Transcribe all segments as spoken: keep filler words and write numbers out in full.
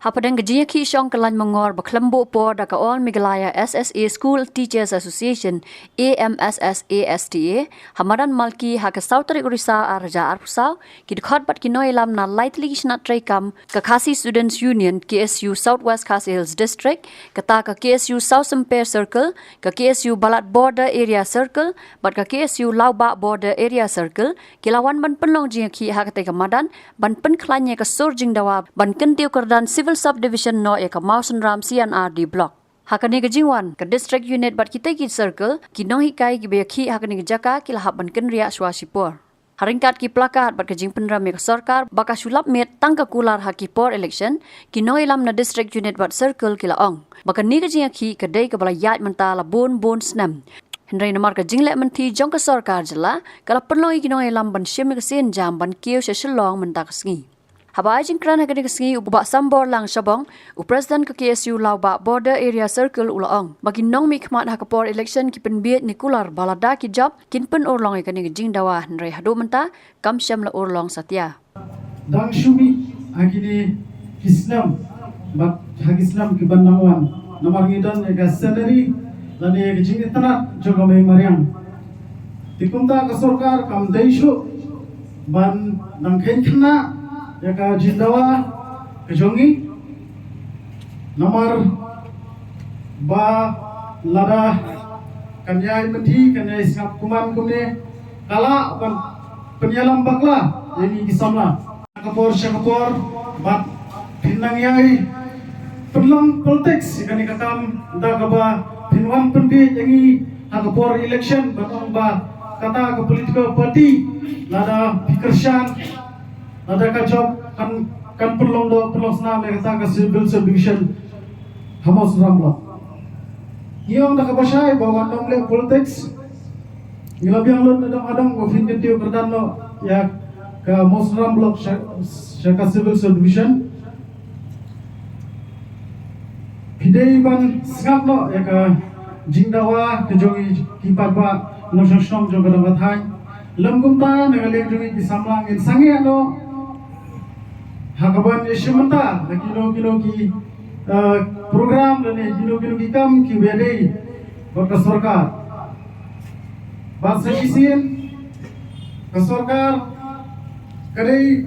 Hapdeng ka jingïakhih shong kyllaiñ mangor ba khlem buh por da ka All Meghalaya S S A School Teachers Association, A M S S A S T A, ha madan Malki ha ka saw tarik u Risaw ar hajar arphew saw, ki dkhot bad ki nongïalam na lai tylli ki shnat treikam, ka Khasi Students Union, K S U South West Khasi Hills District, kata ka K S U South Sympe Circle, ka K S U Balat Border Area Circle, bad ka K S U Lawbah Border Area Circle, ki la wan ban pynlong jingïakhih ha katei ka madan, ban pynkhlaiñ ïa ka sur jingdawa ban kyntiew kyrdan Civil Subdivision noh ïa ka Mawsynram C and R D Block. Ha kane ka jingwan, ka District Unit bad kitei ki circle, ki nonghikai kiba ïakhih ha kane ka jaka ki la hap ban kynriah shuwa shipor. Ha ryngkat ki placard bad ka jingpynrem ïa ka sorkar ba ka shu lap miet tang ka kular ha ki por election, ki nongïalam na District Unit bad Circle ki la ong ba kane ka jingïakhih ka dei kaba la ïaid mynta la bun bun snem. Hynrei namar ka jingleh mynthi jong ka sorkar jylla, ka la pynlong ïa ki nongïalam ban shim ïa ka sienjam ban kiew sha Shillong mynta ka sngi. Haba ai jingkren ha kane ka sngi u Bah Samborlang Shabong, u President ka K S U Lawbah Border Area Circle, u la ong ba ki nongmihkhmat ha ka por election ki pynbieit ne kular ba lada ki jop kin pynurlong ïa kane ka jingdawa, hynrei haduh mynta kam shym la urlong satia. Dang shu mih ha kine ki snem bad ha ki snem ki ban nang wan, namar ngi don ïa ka scenery lane ïa ka jingitynnad jong ka mei mariang. Te kumta ka sorkar kam dei shuh ban nang kheiñ khynnah ïa ka jingdawa ka jong ngi. Namar ba lada kan ïai mynthi, kan ïai sngap kumne kumne, ka lah ban pynïalam bakla ïa ngi ki samla. Ka por sha ka por, bad phin nang ïai pynlong politics ïa kane ka kam, da kaba phin wan pynbieit ïa ngi ha ka por election, ban ong ba kata ka political party, lada phi kyrshan, lada ka jop, kan, kan pynlong doh pynlong snam ïa kata ka Civil Subdivision ha Mawsynram Block. Ngi ong da kaba shai ba wat nym leh politics. Ngi la biang lut na dong ha dong ba phin kyntiew kyrdan noh ïa ka Mawsynram Block sha, sha ka Civil Subdivision. Phi dei ban sngap noh ïa ka jingdawa ka jong ngi ki paidbah nongshong shnong jong ka dong ka thaiñ. Lym kumta, na ka liang jong ngi ki samla ngin sangeh noh ha kaban ïashim bynta ha kino kino ki, eh, program lane kino kino ki kam kiba ïadei bad ka sorkar. Bad sa shisien ka sorkar ka dei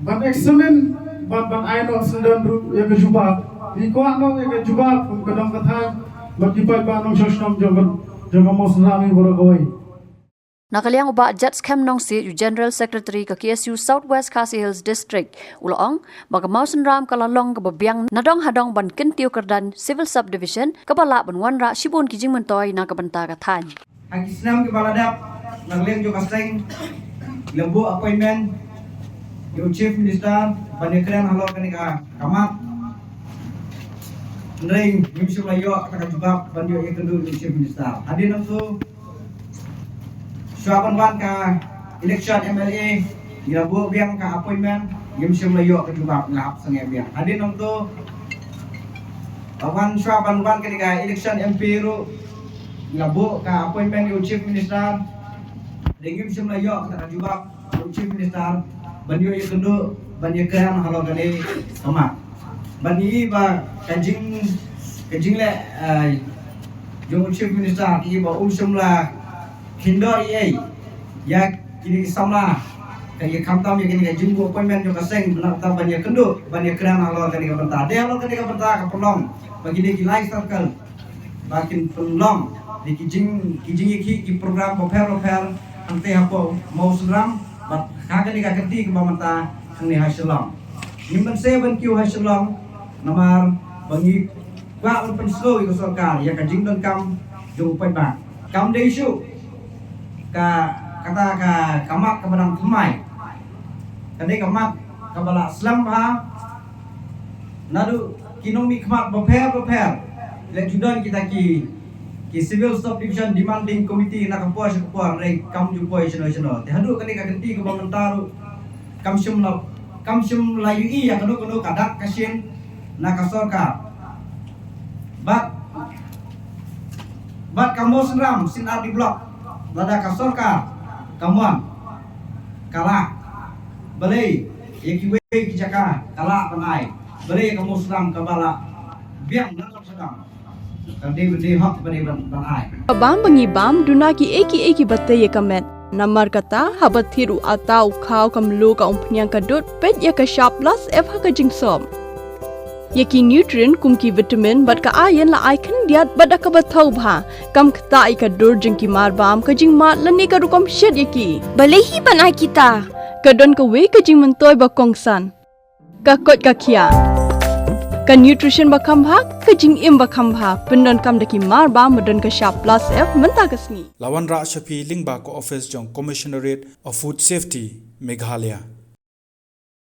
ban examine bad ban ai noh syndon ruh ïa ka jubab. Ngi kwah noh ïa ka jubab kum ka dong ka thaiñ bad ki paidbah nongshong shnong jong ka, jong ka Mawsynram baroh kawei. Na ka liang u Bah Jetskem Nongsiej, u General Secretary ka K S U South West Khasi Hills District, u la ong ba ka Mawsynram ka la long kaba biang na dong ha dong ban kyntiew kyrdan Civil Subdivision, kaba lah ban wanrah shibun ki jingmyntoi na ka bynta ka thaiñ. Ha ki snem kiba la dep, na ka liang jong ka seng, la buh appointment ïa u Chief Minister ban ïakren halor kane ka, ka mat. Hynrei ngim shym la ïoh kata ka jubab ban ïoh ïakynduh ïa u Chief Minister. Hadien nangto, shuwa ban wan ka election M L A, ngi la buh biang ka appointment, ngim shym la ïoh ka jubab, ngi la hap sangeh biang. Hadien nangto, ba wan shuwa ban wan kane ka election M P ruh, ngi la buh ka appointment ïa u Chief Minister, hynrei ngim shym la ïoh kata ka jubab ïa u Chief Minister ban ïoh ïakynduh, ban ïakren halor kane ka mat. Bad ngi i ba ka jing, ka jingleh, eh, jong u Chief Minister, ngi i ba um shym la khyndiat ei ei ïa kine ki samla, ka ïa khamtam ïa kine ka jingbuh appointment jong ka seng, bad nangta ban ïakynduh, ban ïakren halor kane ka bynta. Dei halor kane ka bynta ka pynlong ba kine ki lai circle ba kin pynlong ïa ki jing, ki jingïakhih, ki program bapher bapher hangtei hapoh Mawsynram bad ha kane ka kynti kaba mynta hangne ha Shillong. Ngim banse ban kiew ha Shillong namar ba ngi kwah ban pynsngew ïa ka sorkar ïa ka jingdonkam jong u paidbah. Kam dei shuh ka, kata ka, ka mat kaba dang thymmai. Ka dei ka mat kaba la slem bha naduh ki nongmihkhmat bapher bapher. Leh ju don kita ki, ki Civil Subdivision Demanding Committee na ka por sha ka por, hynrei kam ju poi shano shano. Te haduh kane ka kynti kaba mynta ruh kam shym la, kam shym la ïohi ïa kano kano ka dak ka shin na ka sorkar. Bad, bad ka Mawsynram C and R D Block, lada ka sorkar ka mon, ka lah. Balei, ïa kiwei ki jaka ka lah ban ai. Balei ka Muslim ka ba la biang na ka sakam? Ka dei ba dei hok ba dei ban ban ai. Ka bam ba ngi bam duna ki ei ki ei ki ba tei ïa ka met. Namar kata haba thied u ata u khaw ka mluh ka umphniang ka dud peit ïa ka shap plus F ha ka jingsop. Ïa ki nutrient kum ki vitamin bad ka iron la ai khyndiat bad da kaba thaw bha. Kam ktah ïa ka dur jong ki mar bam ka jingmad lane ka rukom shet ïa ki. Balei hi ban ai kita? Ka don kawei ka jingmyntoi ba kongsan. Ka koit ka khiah. Ka nutrition ba kham bha, ka jingim ba kham bha. Pyndonkam da ki mar bam ba don ka shap plus F mynta ka sngi. La wanrah sha phi lyngba ka office jong Commissionerate of Food Safety, Meghalaya.